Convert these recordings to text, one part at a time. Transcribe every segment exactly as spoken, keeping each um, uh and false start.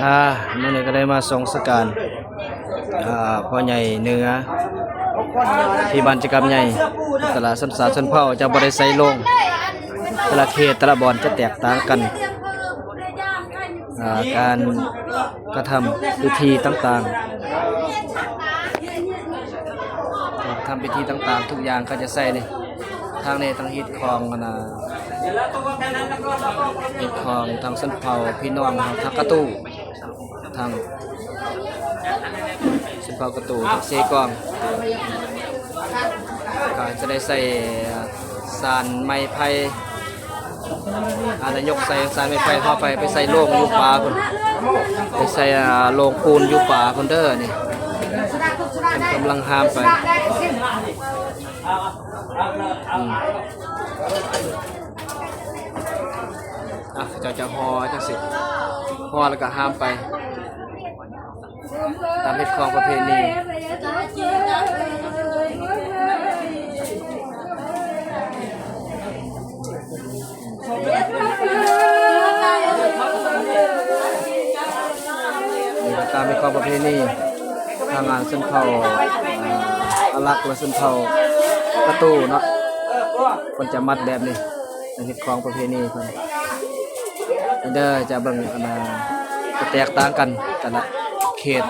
อ่า มื้อนี้ก็ได้มาส่งสการ อ่า พ่อใหญ่เหนือ ที่บ้านเจ้ากำใหญ่ ตลาดชนชาติชนเผ่า จะบ่ได้ใส่โลง แต่ละเขตแต่ละบ่อนจะแตกต่างกัน อ่า การกระทำพิธีต่างๆ การทำพิธีต่างๆ ทุกอย่างเขาจะใส่นี่ ทางนี้ทางฮิตของอันน่ะ ฮิตของทางชนเผ่าพี่น้องเฮาทางกะตู้ ทางชนเผ่ากะตู้ทางเซกอง ก็จะได้ใส่สานไม้ไผ่ อ่านายกใส่สานไม้ไผ่ เฮาไป ไปใส่โลงอยู่ป่าพุ่น ไปใส่ อ่า โลงปูนอยู่ป่าพุ่นเด้อนี่ เพิ่นกำลังหามไป อืม อ่ะ เจ้าจะห่อจังสิ ห่อแล้วก็หามไป ตามฮิตของประเพณี นี่ก็ตามฮิตของประเพณี ทางงานชนเผ่า อ่า อารักษ์และชนเผ่ากะตู้เนาะ เพิ่นจะมัดแบบนี้ ในฮิตของประเพณีเพิ่น เด้อ จะเบิ่งอันน่ะ จะแตกต่างกันแต่ละเขต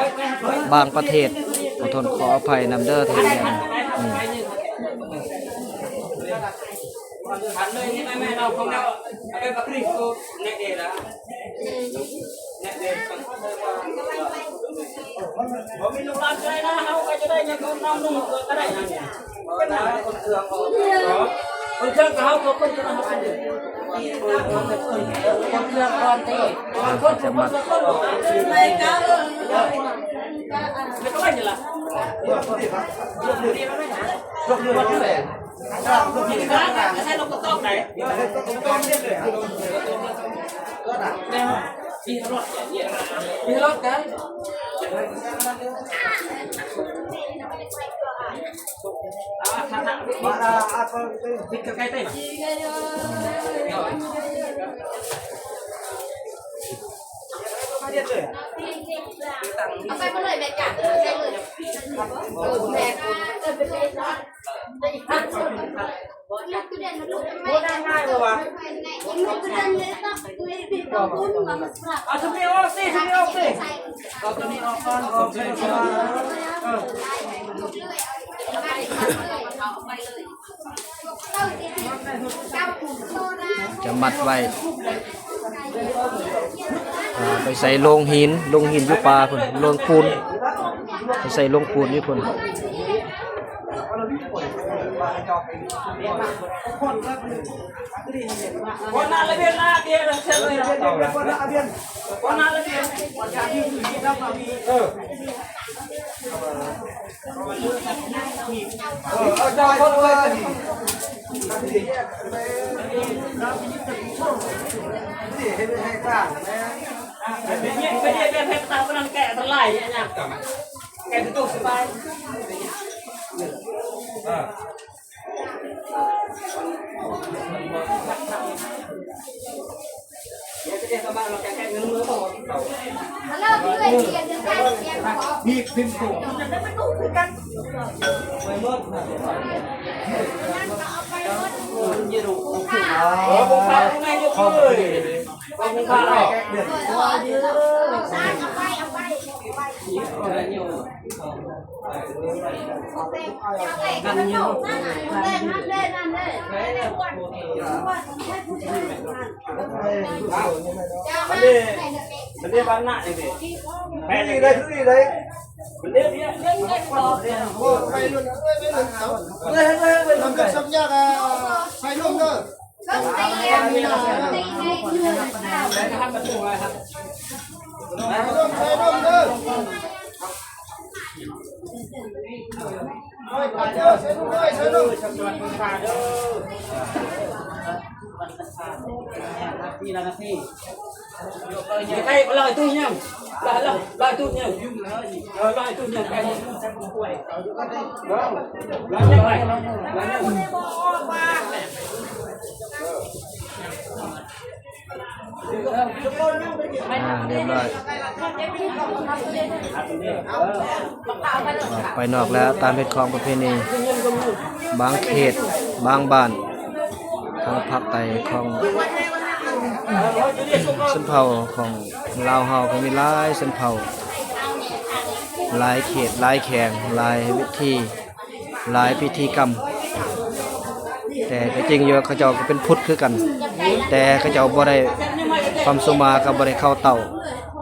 บางประเทศ ขอโทษขออภัยนำเด้อที่เห็นอย่างนี้ อืม บ่มีลูกหลานใครนะ เฮาก็จะได้เงินทุนน้ำนุ่งเกิดก็ได้นะเนี่ย คนเชื่อเขาก็คนเชื่อเขาคนเดียว คนเชื่อก่อนตี คนเชื่อก่อนตี ไม่ก็ไม่นี่ล่ะ เอาไปหมดเลยแม่จ๋า เอาไปเลย เออ แม่ เอาชุดนี้ออกสิ ชุดนี้ออกสิ เอาตัวนี้ออกก่อน ออกสิ เออ จะมัดไว้ อ่า ไปใส่โลงหิน โลงหินอยู่ป่าพุ่น โลงปูน ไปใส่โลงปูนอยู่พุ่น มันได้ มันได้วันหน้านี่สิ แม่นี่เลย นี่เลย มันได้เรียก เรียก เรียก ไปรุ่น ไปรุ่น เอา เฮ้ย เฮ้ย เฮ้ย เฮ้ย ทำกับสัญญากับไฟลงเด้อ นี่ละนาที ใครลอยตู้เนี่ย ลอย ลอย ลอยตู้เนี่ย เออ ลอยตู้เนี่ย ใคร ลอยยังไง ลอยยังไง อ่า เรียบร้อย ออกไปนอกแล้ว ตามเฮ็ดของประเพณี บางเขต บางบ้าน ทางภาคใต้ของชนเผ่าของลาวเฮาก็มีหลายชนเผ่า หลายเขต หลายแขวง หลายวิธี หลายพิธีกรรม แต่ก็จริงอยู่ เขาเจ้าก็เป็นพุทธคือกัน แต่เขาเจ้าบ่ได้ ความสุมาก็บ่ได้เข้าเต้า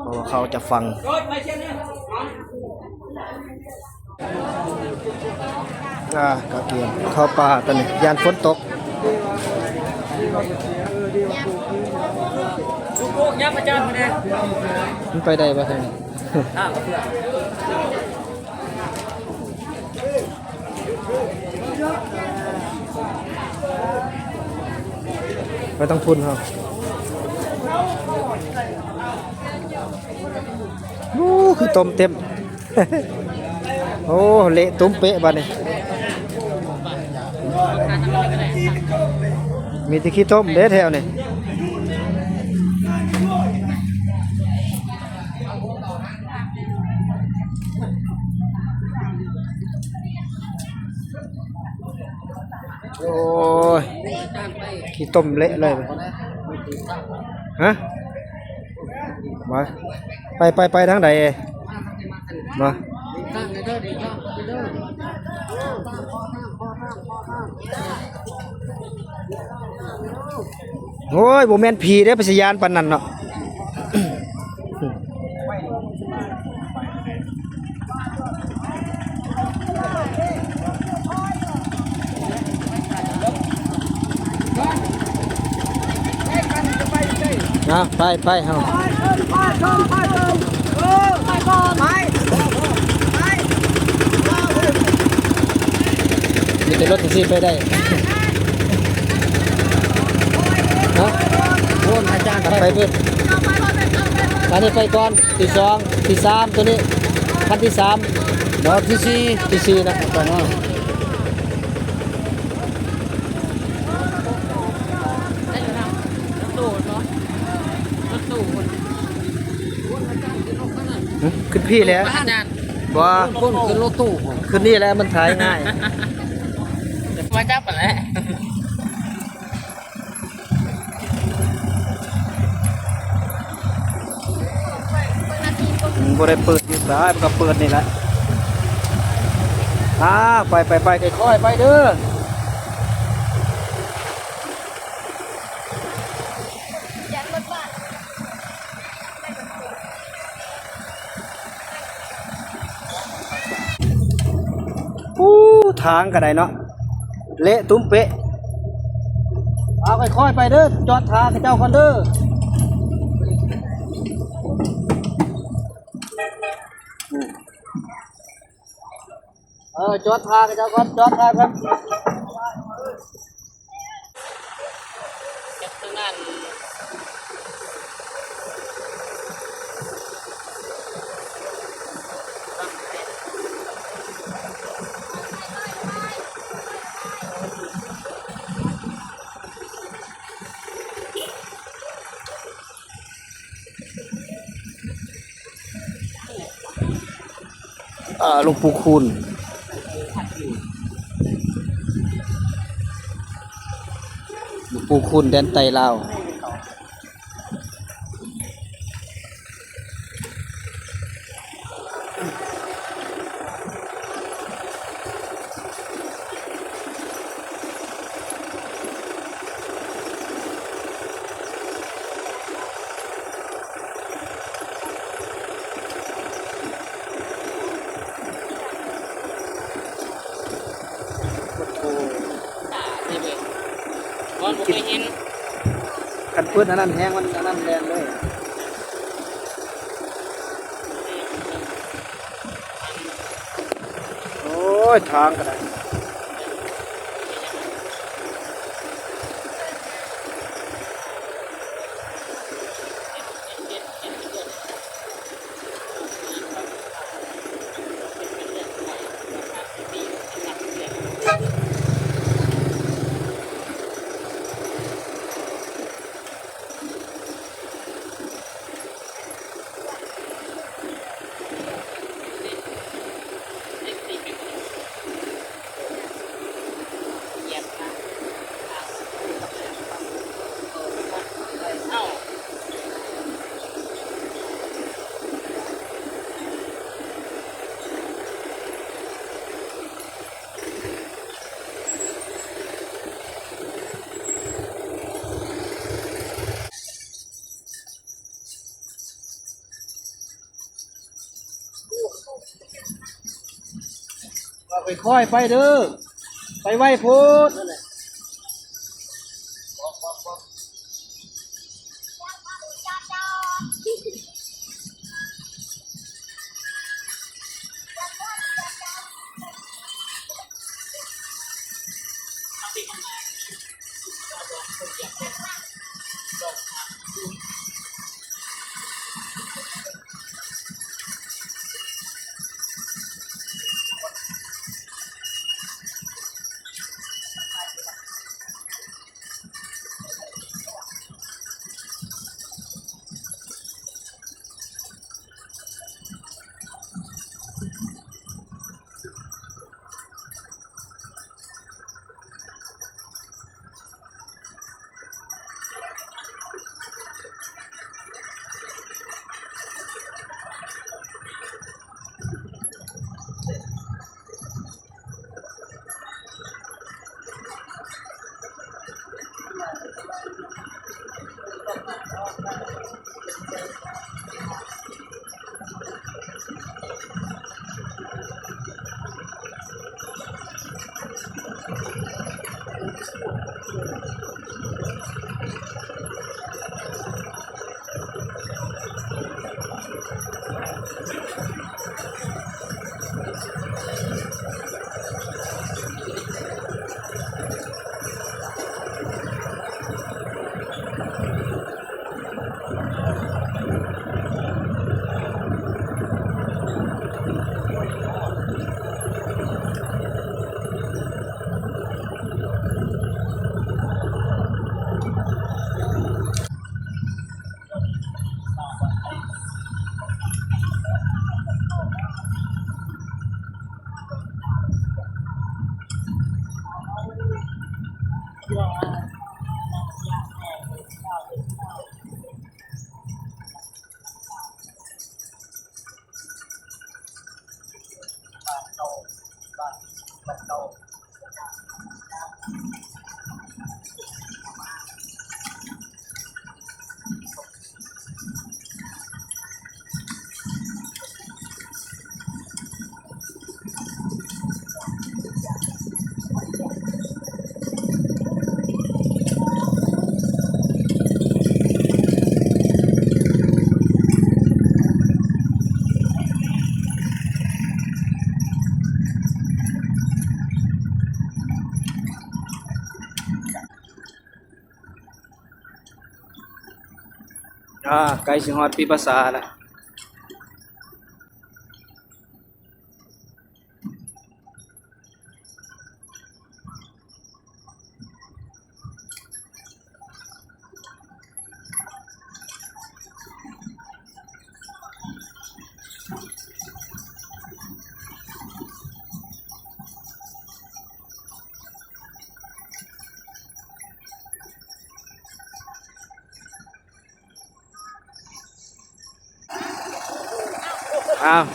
เพราะว่าเขาจะฝัง อ่า ก็เตรียมเข้าป่าตอนนี้ ย่านฝนตก มันไปได้บ่ทางนี้ ไปทางพุ้นครับ โอ้ คือต้มเต็ม โอ้ เละตุ้มเป๊ะบัดนี้ มีแต่ขี้ต้มเด้แถวนี่ โอ้ย ขี้ต้มเละเลย ฮะ มา ไป ไป ไปทางใด มา โอ้ย บ่แม่นผีเด้ ไปสิย่านปานนั้นเนาะ อ่ะ ไป ไป เฮา มีแต่รถแท็กซี่ไปได้ ฮะ โอ้ย อาจารย์ ไปเพิ่น อันนี้ไปก่อน ที่สอง ที่สาม ตัวนี้ คันที่สาม บ่ ที่สี่ ที่สี่นะ ไปเนาะ รถตู้เนาะ รถตู้คน หึ ขึ้นพี้แหละ บ้านนั่น บ่ คนขึ้นรถตู้คน ขึ้นนี่แหละ มันถ่ายง่าย มาจับกันแหละ มันบ่ได้เปิดอยู่ซ้าย มันก็เปิดนี่แหละ อ่า ไป ไป ไป ค่อยๆ ไปเด้อ อู้ ทางก็ได้เนาะ เละตุ้มเป๊ะ เอาค่อยๆ ไปเด้อ จอดท่าเขาเจ้าก่อนเด้อ อืม เออ จอดท่าเขาเจ้าก่อน จอดท่าก่อน เก็บตัวนั้น อ่า หลวงปู่คูณ หลวงปู่คูณแดนไตลาว ตาเด้เบิ่ง บ่ บ่เคยเห็น คันเปิดอันนั้นแฮง มันอันนั้นแล่นเลย โอ้ย ทางก็ได้ โอ้ ค่อยๆไปเด้อ ไปไวโพด อ่า ใกล้สิฮอดปีภาษาละ อ้าว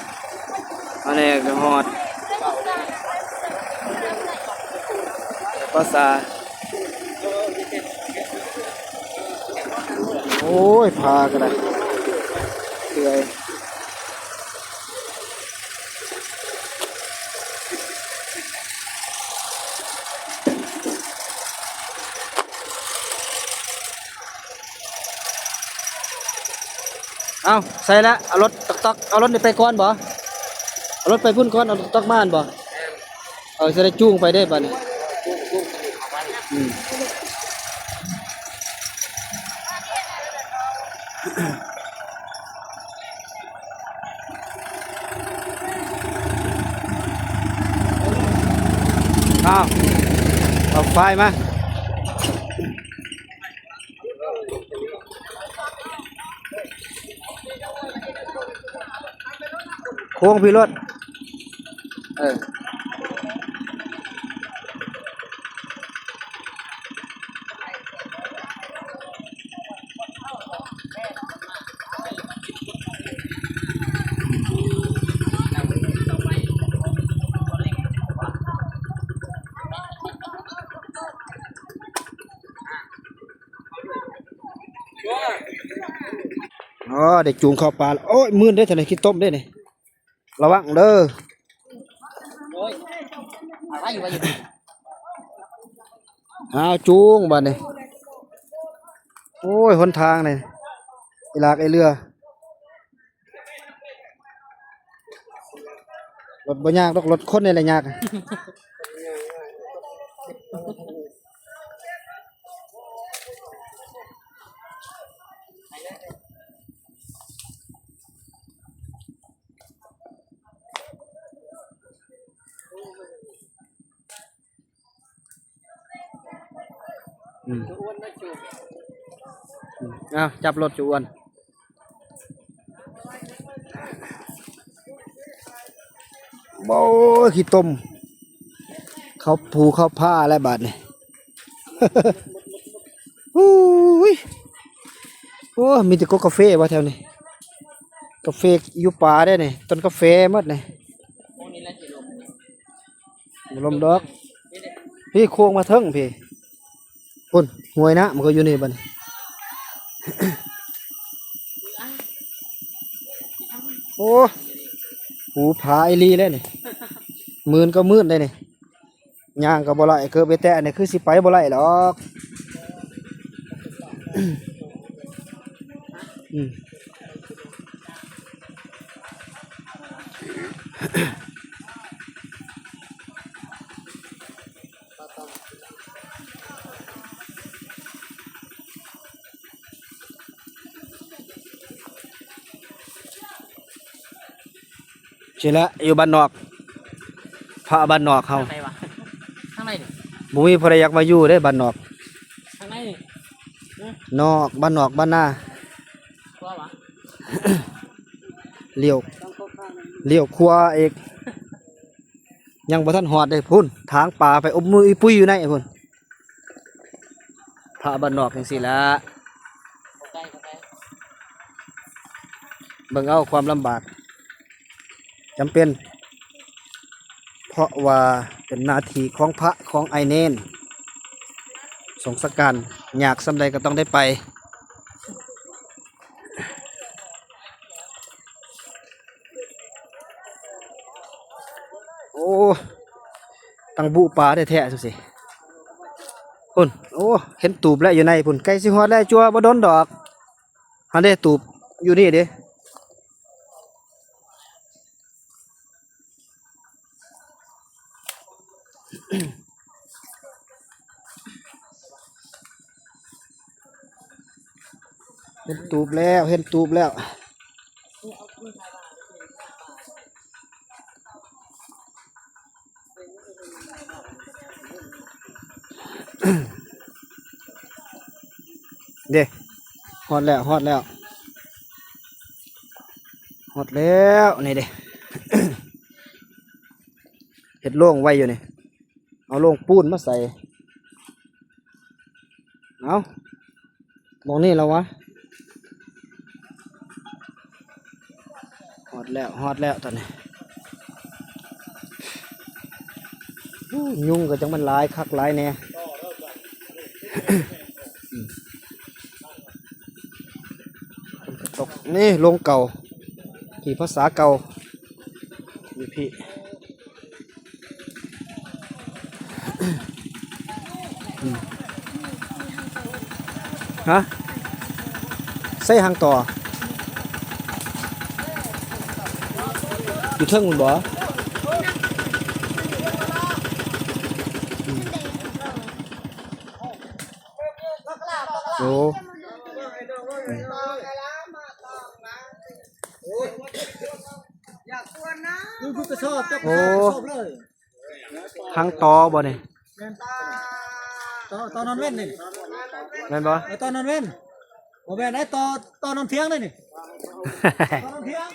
มาแล้วก็ฮอด ภาษา โอ้ย พาก็ได้เปื่อย เอาใส่ละ เอารถตอกๆ เอารถนี่ไปก่อนบ่ เอารถไปพุ่นก่อน เอาตอกๆ มาหั่นบ่ เออ จะได้จูงไปได้บัดนี้ อืม อ้าว เอาไฟมา โค้งพี่รถ เออ อ๋อ ได้จูงเข้าป่าแล้ว โอ้ย มืนได้เท่าไหร่ ขี้ต้มได้นี่ ระวังเด้อ โอ้ย อ้าว จูงบัดนี้ โอ้ย หนทางนี่ อีหลากไอ้เรือ รถบ่ยากดอก รถคนนี่แหละยาก อืม อ้าว จับรถจุอ้วน โอ้ย ขี้ตม เขาผูเขาผ้าแล้วบาดนี่ อุ้ย โอ้ มีแต่กกกาแฟวะแถวนี้ กาแฟอยู่ป่าได้นี่ ต้นกาแฟหมดนี่ บ่ลมดอก พี่โค้งมาเทิงพี่ พุ่น ห้วยนะ มันก็อยู่นี่บัดนี้ โอ้ หูผาอีหลีเลยนี่ มืนก็มืนเลยนี่ ย่างก็บ่ไหล เกิดไปแตะนี่คือสิไปบ่ไหลดอก อืม สิละ อยู่บ้านนอก พระบ้านนอกเฮา ทางไหนวะ ทางไหนนี่ บ่มีผู้ใดอยากมาอยู่เด้บ้านนอก ทางไหนนี่ นอก บ้านนอก บ้านนา ขวาวะ เลี้ยว เลี้ยวขวาอีก ยังบ่ทันฮอดเด้ พุ้น ทางป่าไปอบมืออีปุ้ยอยู่ไหนพุ้น พระบ้านนอกจังซี้ละ เบิ่งเอาความลำบาก จำเป็น เพราะว่าเป็นหน้าที่ของพระของไอ้เณร สงฆ์สการ ยากส่ำใดก็ต้องได้ไป โอ้ ตั้งบุป่าแท้ๆ จังซี้ พุ้น โอ้ เห็นตูบแล้วอยู่ในพุ้น ใกล้สิฮอดแล้ว จั่วบ่โดนดอก หั้นเด้ ตูบอยู่นี่เด้ เห็นตูบแล้ว เห็นตูบแล้ว เด้ ฮอดแล้ว ฮอดแล้ว ฮอดแล้ว นี่เด้ เฮ็ดโล่งไว้อยู่นี่ เอาโล่งปูนมาใส่ เอา หม่องนี้แล้ววะ ฮอดแล้ว ฮอดแล้วตอนนี้ อู้ ยุงก็จังมันหลายคักหลายแน่ อืม ฝนก็ตก นี่โล่งเก่า ที่ภาษาเก่า อยู่พี่ อืม ฮะ ใส่หางต่อ อยู่เทิงพุ้นบ่ อืม โอ้ อืม อยากกวนนะ ดูกระสอบ จับกระสอบ โอ้ กระสอบเลย หางต่อบ่นี่ แม่น ต่อ ต่อนอนเว้นนี่ แม่นบ่ เออ ต่อนอนเว้น บ่แม่นไอ้ต่อ ต่อนอนเที่ยงเลยนี่ ต่อนอนเที่ยง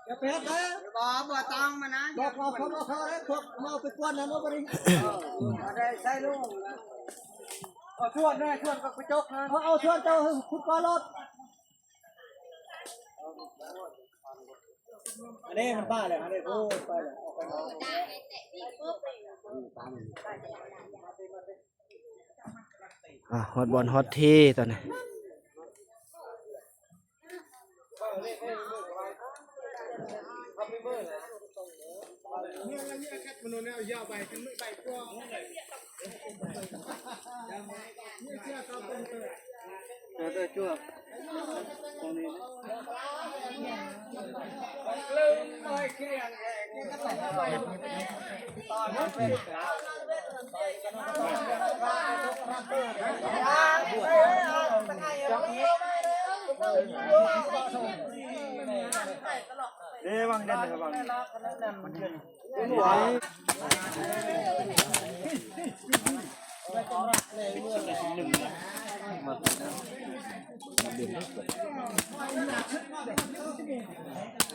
อย่าไปเฮ็ดนะ บ่ บ่ต้องมานะ บอก บอก บอก บอกเขาเลย พวกมาเอาไปกวนนะ มาบ่ได้ บ่ได้ใส่ลูก เอาชวนนะ ชวนกับกระจกนะ เอา เอาชวนเจ้า ขุดปลารถ อันนี้มันบ้าเลย อันนี้ โอ้ย ไปเลย ออกไปเลย อ่ะ ฮอดบ่อนฮอดที่ตอนนี้ เดี๋ยวเดี๋ยวจ้วงตรงนี้นะ เอ้ยวางเด่นเลยครับวางเด่น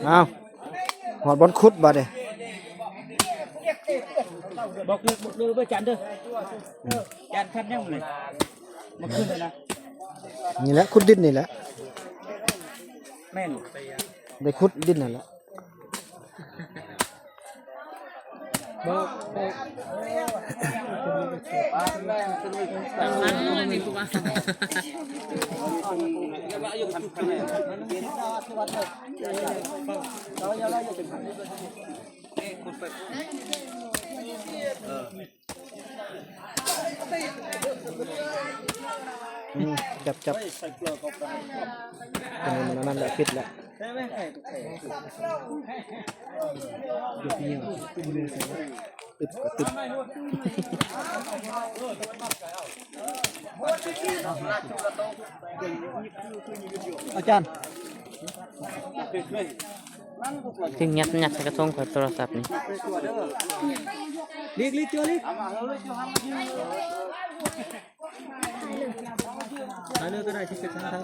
อ้าว หอดบอลคุดบาดเนี่ย บอกเลยบอกเลยว่าจานเด้อจานพันยังเลยมาขึ้นเลยนะ นี่แหละ คุดดินนี่แหละ แม่น ได้คุดดินนั่นแหละ อืมจับจับอันนี้มันอันนั้นแหละผิดแหละตึบกระตึบ อาจารย์ ถึงยัดยัดใส่กระทงกับโทรศัพท์นี่ ลิกลิกเจอลิกถ่ายเลยก็ได้ที่เป็นทางไทย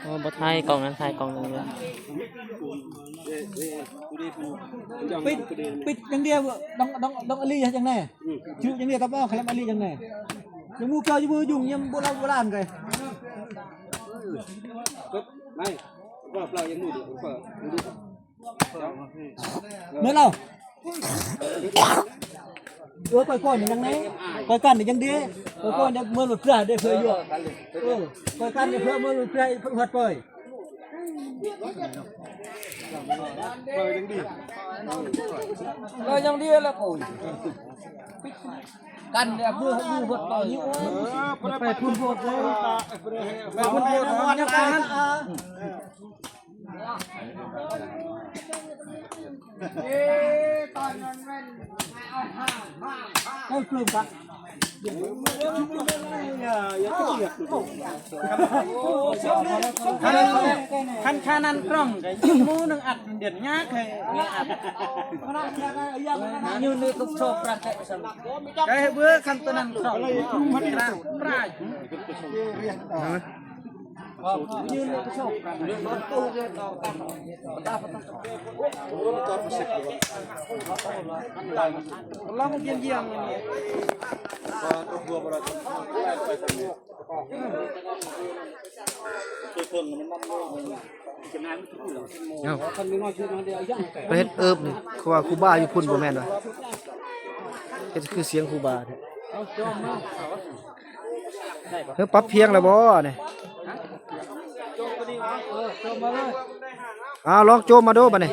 อ๋อบ่ถ่ายกล่องนั้นถ่ายกล่องนึงเลย ปิดปิดอย่างเดียวดองดองดองอลีอย่างไงชื่ออย่างเดียวกับว่าใครมาอลีอย่างไงยังมูเกาอยู่มือยุ่งยังโบราณโบราณไง ไม่ว่าเปล่ายังดูดิเปล่าดูดิ เมื่อเราเออก้อยก้อนนี่ยังไงก้อยก้อนนี่ยังดีก้อยก้อนเนี่ยเมื่อหลุดเพื่อได้เพื่ออยู่เออก้อยก้อนเนี่ยเพื่อเมื่อหลุดเพื่อเพื่อหัดปล่อย เปล่ายังดี เรายังดีแล้วโอ้ยกันเนี่ยเพื่อเพื่อหัดปล่อย เออไปไปคุณโบดเลยไปคุณโบดนะ เอ้ยตอนนั้นแม่นเอาห้าห้าห้า เอ้ยปลื้มปะ คันคันคันนั้นกล้องก็หมู่หนึ่งอัดเดือนยากเลยเนี่ยอัดยืนในกระสอบประเทศสำหรับก็ให้เบอร์คันตัวนั้นกล้องมันกลางปลาย ลองเยี่ยมเยี่ยม เอ้า ไปเฮ็ดเอิบนี่ คือว่าครูบาอยู่พุ่นบ่แม่นวะ เฮ็ดคือเสียงครูบาแท้ เฮ้ย ปรับเพียงแล้วบ่เนี่ย เอาลองโจมมาดูบัดนี้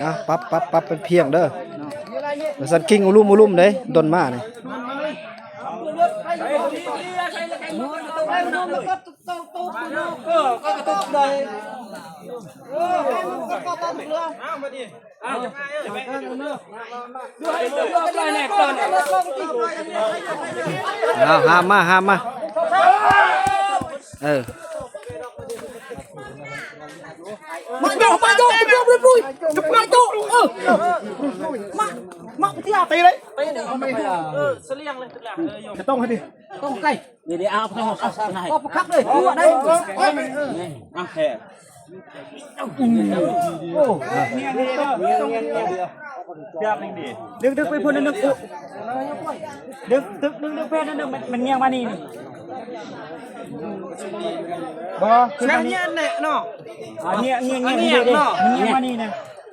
อ่ะ ปรับ ปรับ ปรับเป็นเพียงเด้อ สันคิงอุลุมอุลุมเด้ ดนมาเนี่ย เออ ก็กระตุกเลย เออ ก็กระตุกเลย เอาห้ามมา ห้ามมา เออ มาโยก มาโยก มาโยก มาโยก มาโยก เออ มา มา ตีเลย เออ เสลียงเลย จะต้องให้ดิ ต้องใกล้ เดี๋ยวเอาไปเอาเอาเอาเอาไปคักเลย เอาได้ เอาแค่ โอ้ ดึกดึกไปพุ่นนึงกูดึกดึกดึกดึกไปนึงมันมันเงี้ยมานี่นี่บ่คืออันนี้อันไหนเนาะ อันนี้เงี้ยเงี้ยเนาะ มันเงี้ยมานี่นะ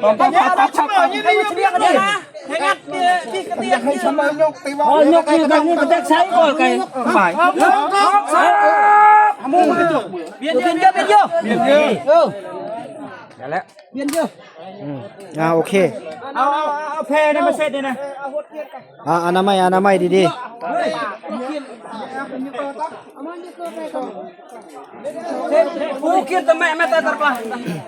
Pom, pom, pom, pom, pom. Hengat di, di ketik. Nya, nya. Oh, nyok ni, nyok ni, ketik saya, oh, kayak. Mai. Biar dia, biar dia. Biar dia. Oh. นั่นแหละ เปลี่ยนเยอะ อืม อ่า โอเค เอา เอา เอาแพรนะมาเช็ดเลยนะ อ่า อนามัย อนามัยดีๆ เฮ้ย กูเขียนตะแม่แม่ตาตะปลา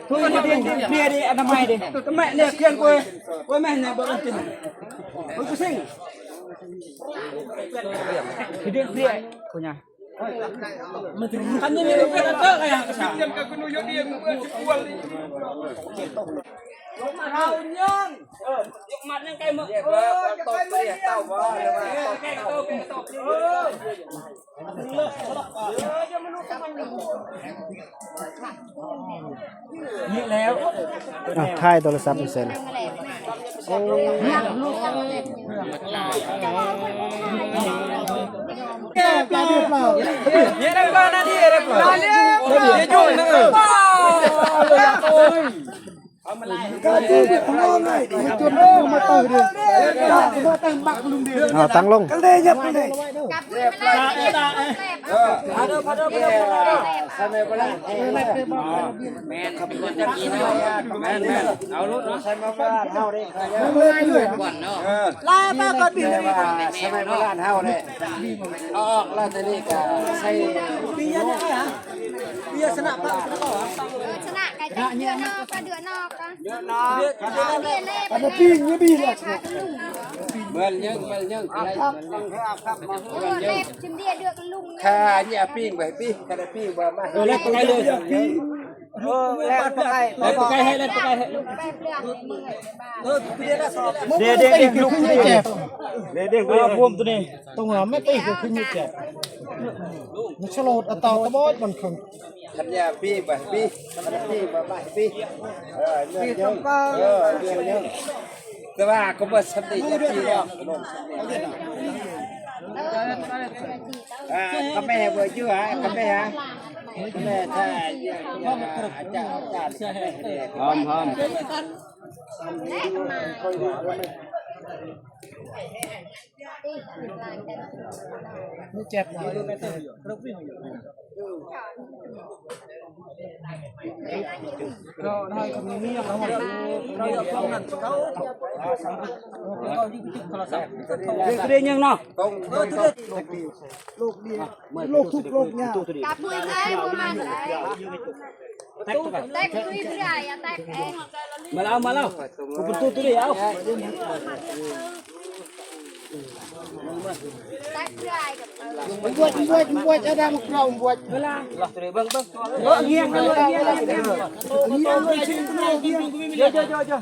ทุกคนเรียนเรียนเรียนอนามัยดิ ตะแม่เนี่ยเขียนกู กูแม่เนี่ยบอกจริง กูซิ่ง เรียนเรียนกูเนี่ย นี่แล้ว อ่ะ ถ่ายโทรศัพท์อยู่เสร็จ เรียบร้อยนะที่เรียบร้อย อย่ายุ่งนะ เออ การที่เด็กของเราไงเดี๋ยวจนมาตื่นเลยมาตั้งบักลุงเดียว เอาตั้งลง กันเลยยับกันเลย กลับคืนมาเลย เออ พาเด้อ พาเด้อ พาเด้อ พาเด้อ แม่น แม่น แม่น เอารถเนาะ ใส่มาบ้านเฮาเด้ ก่อนเนาะ เออ ลามาก่อนพี่ แต่ว่าใส่มาบ้านเฮาเด้ ออกแล้วแต่นี่ก็ใส่ เบียร์เนี่ยนะ เบียร์ชนะปะ ชนะไก่เดือนนอกก็เดือนนอกก็ เยอะเนาะ เบียร์เล่ อันนี้ปิ้งเนี่ยปิ้งเนี่ย เมืองยัง เมืองยัง อะไร เมืองยัง โอ้เล็บชิมเดียเดือกลุง ค่ะ เนี่ยปิ้งไปปิ้ง ค่ะ ปิ้งว่ามา เออ แล้วไปเลย ปิ้ง เออ แล้วไปไกล แล้วไปไกลให้ แล้วไปไกลให้ เออ เดี๋ยว เดี๋ยว เดี๋ยว ลูก เดี๋ยว เดี๋ยว เดี๋ยว เดี๋ยว พวมตัวนี้ ตรงหัวไม่ตีคือขึ้นมีแก่ มันสลดอ่ะ ต่อตะบอยมันคง ขันยาปีบ่ปีขันปีบ่บ่ปี เออ เรื่องเยอะ เออ เรื่องเยอะ แต่ว่าก็บ่สำเร็จปีแล้ว อ่า ก็แม่บ่อยู่ฮะ ก็แม่ฮะ ก็แม่ถ้า อาจารย์ อาจารย์ หอมหอม นี่เจ็บหน่อย เรียกเรียกยังเนาะ โรคเดียว โรคทุกข์โรคยาก กับมือใครมือมัน แตกตัว แตกตัวอีกเรื่อยอะ แตกเอง มาแล้ว มาแล้ว กูเป็นตู้ตู้เดียว แตกเรื่อยกับ บวช บวช บวช เอาได้มาครองบวช เวลา เออ เงี้ยงกันเลย เงี้ยงกันเลย เดี๋ยว เดี๋ยว เดี๋ยว เดี๋ยว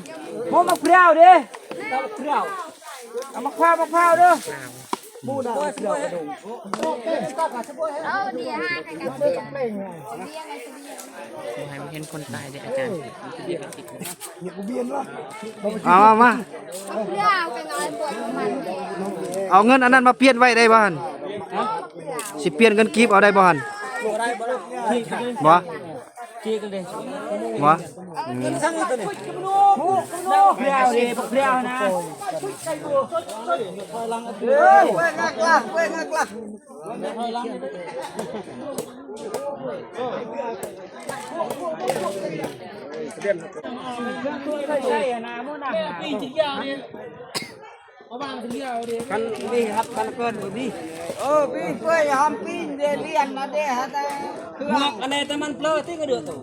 มะพร้าวดิ มะพร้าว เอามะพร้าว มะพร้าวเด้อ เอาเดี๋ยวหากันกับเบียร์ บ่ให้มันเห็นคนตายเด้ออาจารย์ เอามา เอาเปล่ากันเอาไอ้บวชมันเนี่ย เอาเงินอันนั้นมาเปลี่ยนไว้ได้บ่หั่น สิเปลี่ยนเงินกีบเอาได้บ่หั่น บ่ บ่ อืม เปล่าเด้ เปล่านะ เฮ้ย เว้ย งักละ เว้ย งักละ คันนี่ครับ คันเกินบ่มี เออ ปิ้งกล้วยหอมปิ้งเดเลียนนะเด้ฮะ แต่เครื่อง หมวกอันใดแต่มันเปลือที่กระเดือกตัว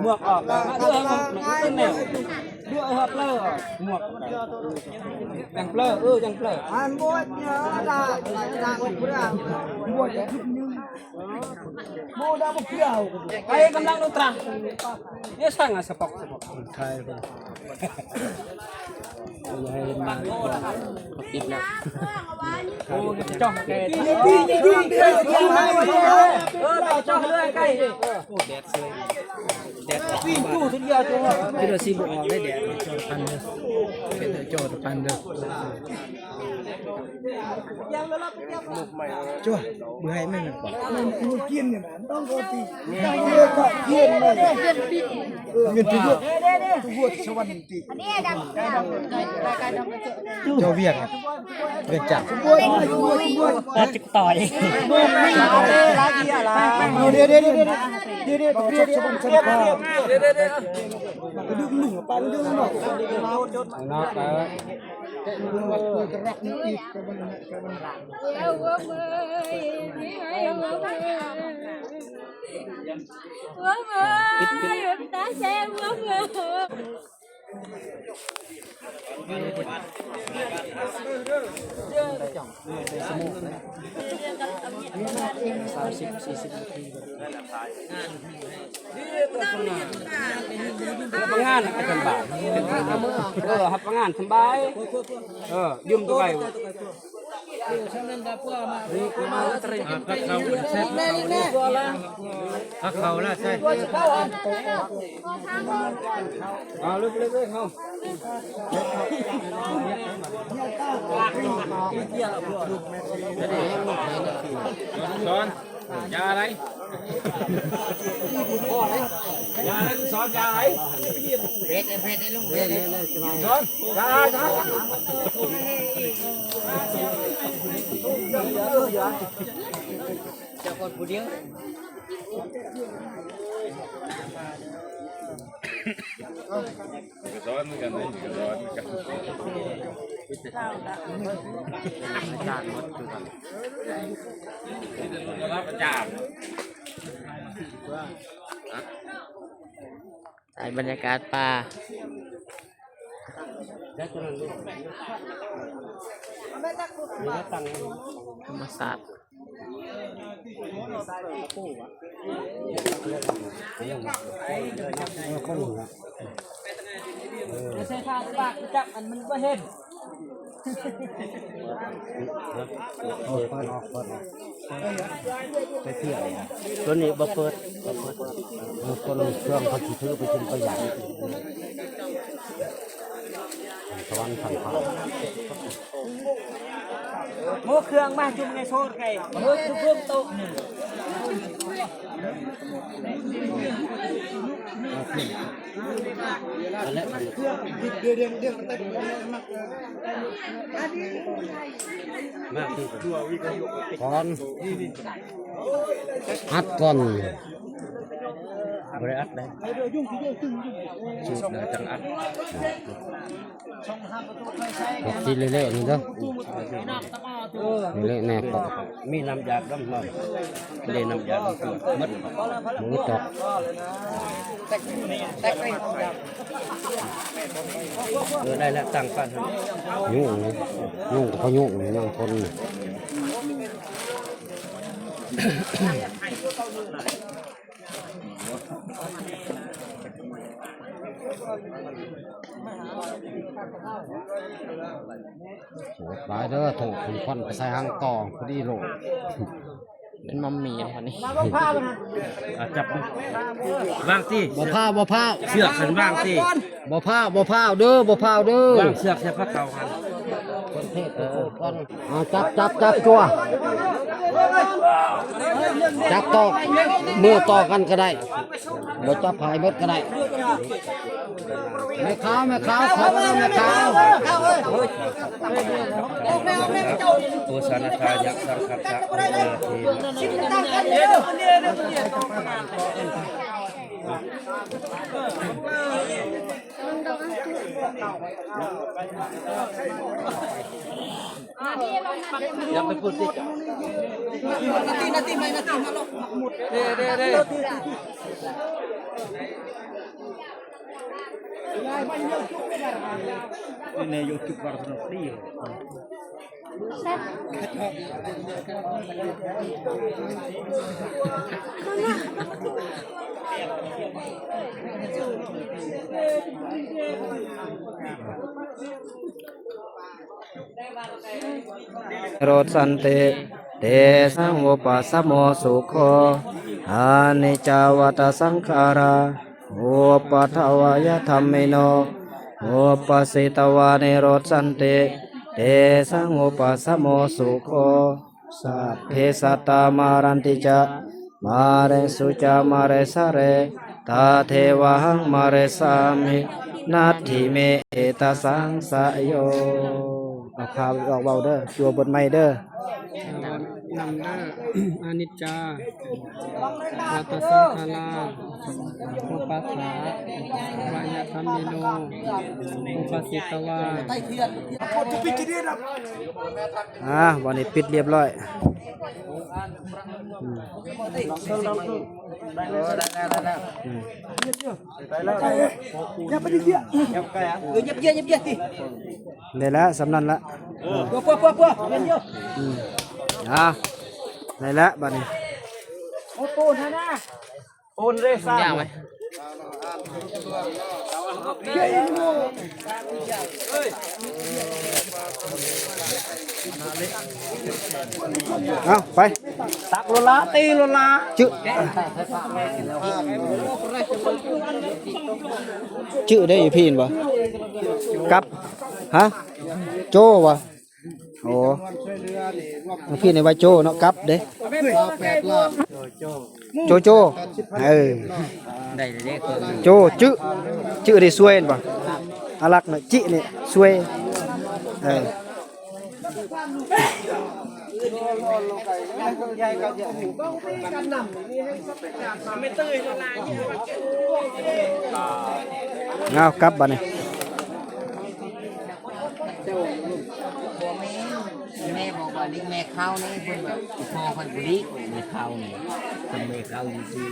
หมวกออก มาเด้อครับ มาเด้อครับ เปลือออก หมวก จังเปลือ เออ จังเปลือ อันบวชเนี่ยละ จังเปลือ บวชชุดหนึ่ง โมดาบ่เปลือ ไปกำลังดนตรา เนี่ยสั่งอ่ะ สปอก สปอก ใช่ครับ เ อย่าให้เห็นหน้าดีกว่า เขาปิดแล้ว โอ้ยจ้องแก เออจ้องเลยใกล้ โอ้แดดเซยแดด วิ่งตู้ทีเดียวจ้ะ คิดว่าสิบ่ออกได้แดด จอดปันเด้อ เป็นแต่จอดปันเด้อ จ้ะ เบื่อให้มัน มันกินเนี่ยนะ ต้องโกติ เงินพิโยก ทุกวัวสวรรค์ติ เจ้าเวียง เวียงจันทน์ ตัดจิกต่อย เดี๋ยวเดี๋ยวเดี๋ยวเดี๋ยวเดี๋ยวเดี๋ยวเดี๋ยวเดี๋ยว เดี๋ยวเดี๋ยวเดี๋ยว กระดูกหนุ่มปลาเรื่องนอก นอกแล้ว สามสิบ สี่สิบนาที รับงานสบาย เออ รับงานสบาย เออ ยืมตัวไป ผักเขาเสร็จ ผักเขาแล้วใช่ เอาเร็วๆๆ เอา สอน ยาอะไร ยาอะไร สอน ยาอะไร เผ็ด เผ็ด ลุง เผ็ด สอน ยาอะไร สอน เจ้าคนผู้เดียว กระดอนเหมือนกันนะ กระดอนเหมือนกัน อาจารย์หมดคือกัน อาจารย์ ถ่ายบรรยากาศป่า ธรรมชาติ ใส่ผ้าปากจับอันมันบ่เห็น ออกก่อน ออกก่อน ไปเที่ยว ตัวนี้บ่เปิด บ่เปิด เออ คนเครื่องเขาสิถือไปกินไปอย่าง สวรรค์ทางฟ้า โมเครื่องมาจุ่มในโซนไก่ โมจุ่มโต๊ะหนึ่ง อันนี้ มากที่สุด ก่อน อัดก่อน บ่ได้อัดได้ สูตรเดียวจังอัด อัดทีเละๆนี่เด้อ เละๆแน่ปะ มีน้ำยาดำบ่ เล่นน้ำยาดำตัวหมด หมูตอก เออ ได้แล้ว ตั้งก่อน ยุ่ง ยุ่งกับพายุนี่ ยังทน โหดหลายเด้อ โถ คุณควันไปใส่หางต่อ พอดีโลด เป็นมัมหมี่นะครับนี่ อ่ะ จับดู วางสิ บ่พร้าว บ่พร้าว เชือกหันวางสิ บ่พร้าว บ่พร้าวเด้อ บ่พร้าวเด้อ วางเชือกใส่ผ้าขาวหัน คนเทศก่อน อ่า จับ จับ จับจั่ว จับต่อ มือต่อกันก็ได้ บ่จับหายเบิดก็ได้ แม่ขาว แม่ขาว ขอมาแล้ว แม่ขาว โอสานาทายะสังคัสสะ โอนาเท อย่าไปพูดสิ นาที นาที ไม่ นาที มาลง เด้ เด้ เด้ ในยูทูบ บาร์สโนตี้ เ นิโรธสันติ เตสังอุปสมโมสุโข อานิจจาวัตสังขาร อุปัทวายธรรมิโน อุปสิตวานิโรธสันติ เตสังอุปสมโมสุโข สัพเพสัตตามารันติจะ มาเรสุจะมาเรสะเร ตาเทวะหังมาเรสามิ นัตถิเมเอตสังสะโย เอาพาออกเบาเด้อ จั่วบทใหม่เด้อ นำเด้อ อนิจจา วัตสังขารา อุปาทา วายธรรมิโน อุปสิตวา อ่า วันนี้ปิดเรียบร้อย อืม อืม ได้แล้ว สำนันละ อืม อ่า ได้แล้ว บัดนี้ โอนเลยสร้าง เอาไป ตักโลละ ตีโลละ จื้อ จื้อได้อีพีนบ่ กับ ฮะ โจ้วะ โอ้ พี่ในว่าโจ้เนาะ กับเด้ โจโจ้ เออ ได้เลยเด้อ โจ้ จื้อ จื้อได้ซวยเห็นปะ อารักเนาะ จิเนี่ยซวย เออ เอากลับบัดนี้ แม่บอกว่าเลี้ยงแม่เขานี่เพิ่นแบบพ่อเพิ่นบ่ดีแม่เขานี่ เป็นแม่เขาอยู่ที่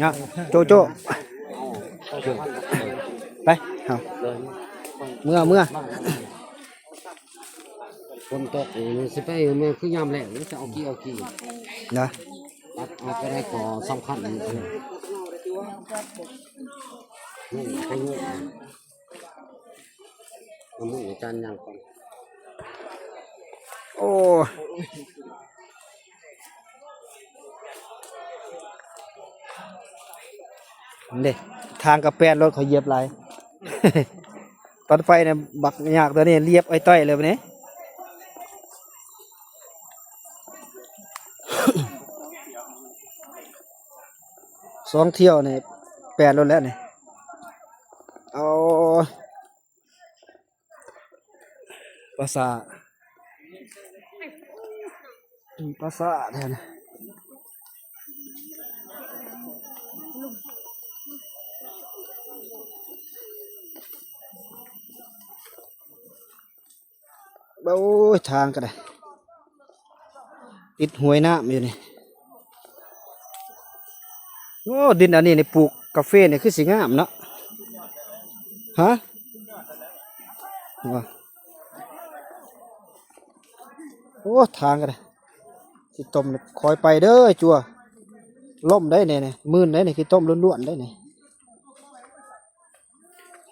เนาะ โจโจ้ ไป เอา เมื่อ เมื่อ ฝนตกนี่สิไปแม่นคือยามแล้งนี่จะเอากี่เอากี่ นะ ตัดเอาก็ได้ก่อสองคันนี่ นี่ไปนี่ เอามืออาจารย์ย่างก่อน โอ้ เด้ ทางกระแปดรถเขาเหยียบหลาย ตอนไปเนี่ย บักยากตัวนี้ เรียบไอ้ต้อยเลยวันนี้ สองเที่ยวนี่ แปดรถแล้วนี่ เอา ภาษา ภาษาแทน โอ้ย ทางก็ได้ ติดห้วยน้ำอยู่นี่ โอ้ ดินอันนี้นี่ปลูกกาแฟนี่คือสิงามเนาะ ฮะ ว่า โอ้ ทางก็ได้ ขี้ต้มนี่คอยไปเด้อจั่ว ล้มได้เนี่ย มื่นได้เนี่ย ขี้ต้มล้วนๆได้เนี่ย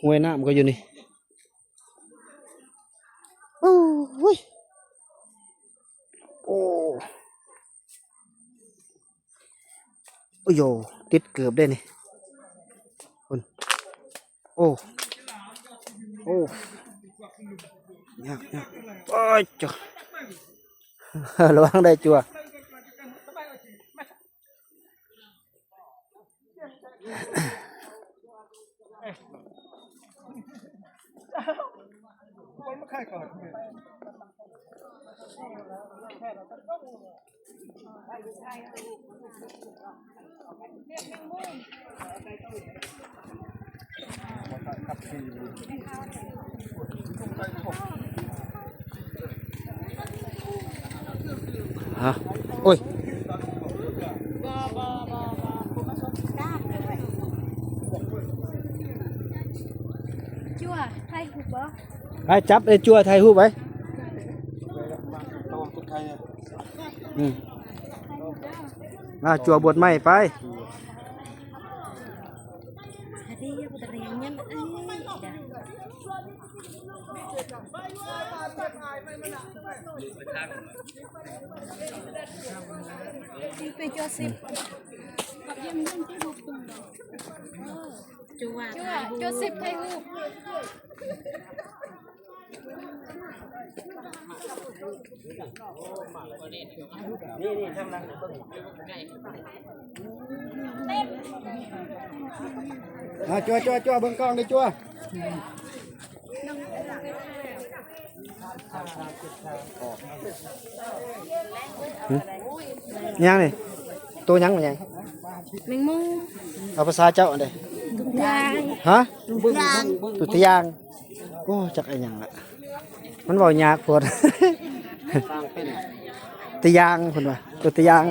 ห้วยน้ำก็อยู่นี่ โอ้ย โอ้ โอ้โย ติดเกือบได้นี่ คุณ โอ้ โอ้ ยาก ยาก โอ้ย จ้ะ ระวังได้จั่ว ฮะ โอ้ย จั่ว ถ่ายรูปบ่ ไปจับไอ้จั่วถ่ายรูปไว้ อืม มาจั่วบวชใหม่ไป อันนี้ยังบ่ได้เรียนยัง เอ้ย ไปจั่วสิบ จั่ว จั่วสิบถ่ายรูป อ่าจั่วจั่วจั่วเบิ่งกล้องได้จั่วหึยังนี่ตัวยังมันยัง แมงมุม เอาภาษาเจ้าอันใด ยาง ฮะ ยาง ตุตยางโอ้จักอะหยังละมันเว้ายากโพดตะยางเพิ่นว่าตุตยาง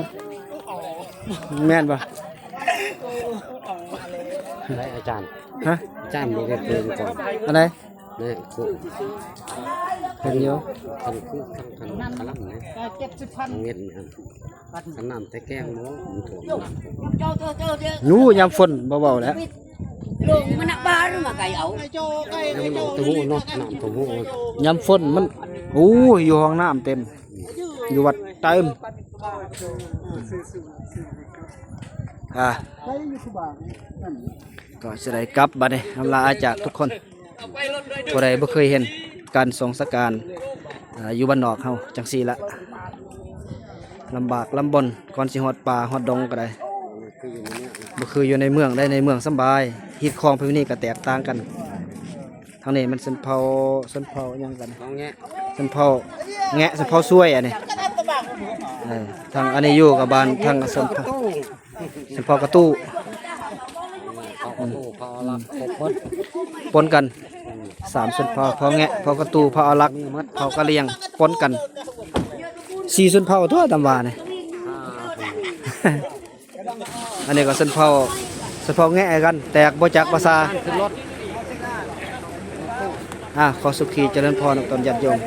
แม่นบ่ ได้อาจารย์ ฮะ อาจารย์มีเรียนเพลงก่อน อันใด นี่คือ เพิ่นอยู่ คันคือคันคันคลัมเนี่ยเงินเนี่ยคันน้ำแต่แกงเนาะมันถ่วมน้ำ อยู่ยามฝนบ่เว้าแล้ว Lung mana baru makai au. น้ำเต้าหู้เนาะน้ำเต้าหู้ ยามฝนมันโอ้ยอยู่ห้องน้ำเต็ม อยู่วัดเต็มอ่ะก็สิได้กลับบัดนี้อำลาอาจากทุกคนผู้ใดบ่เคยเห็นการสงสการอ่าอยู่บ้านนอกเฮาจังซี่ละลำบากลำบนก่อนสิฮอดป่าฮอดดงก็ได้ บ่คืออยู่ในเมืองได้ในเมืองสำบายฮีตคองประเพณีก็แตกต่างกันทางนี้มันชนเผ่าชนเผ่าหยังกัน น้องแงะ ชนเผ่าแงะชนเผ่าซวยอันนี้เออทางอันนี้อยู่กับบ้านทางชนเผ่าชนเผ่ากระตู้ เขาเอาตู้เขาเอาลักครบหมด ปนกันสามชนเผ่าเผ่าแงะเผ่ากระตู้เผ่าอารักเผ่ากะเหรี่ยงปนกันสี่ชนเผ่าตัวตำว่านี่ อันนี้ก็ชนเผ่าชนเผ่าแงะกัน แตกบ่จักภาษา ขึ้นรถ อ่ะขอสุขีเจริญพรตนญาติโยม